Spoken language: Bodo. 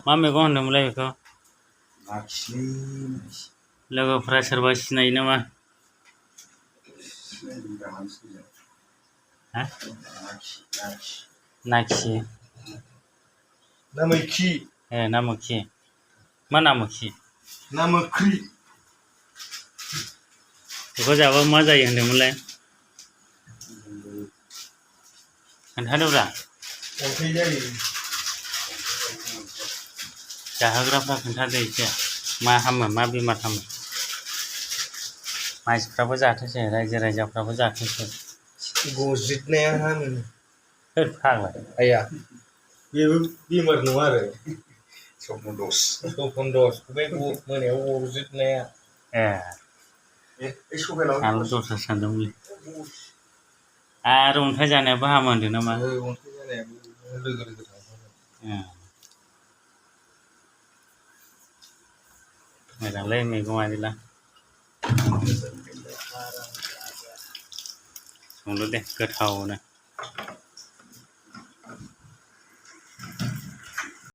मा मैगं होनदोंमोनलाय बेखौ नाखि लोगोफ्रा सोरबा सिनायो नामा हा नाखि नामखि नामखि मा नामखि नामख्रि बेखौ जाबा मा जायो होनदोंमोनलाय खोन्थादोब्रा अन्थाइ जायो जाहोग्राफ्रा खोन्थादो एसे मा हामो मा बेमार हामो मानसिफ्राबो जाथोंसै रायजो राजाफ्राबो जाथोंसै गजितनाया हामो होद फाग्ला आया बेबो बेमार नङा आरो सपनदस बे मोनायाव गजितनाया ए सबायलाव आं दस्रा सानदोंमोनलै आरो अन्थाइ जानायाबो हामो होनदों नामा अन्थाइ जानायाबो लोगो थांफाबाय मोजांलै मैगङा बिदिला संदो दे गोथावनो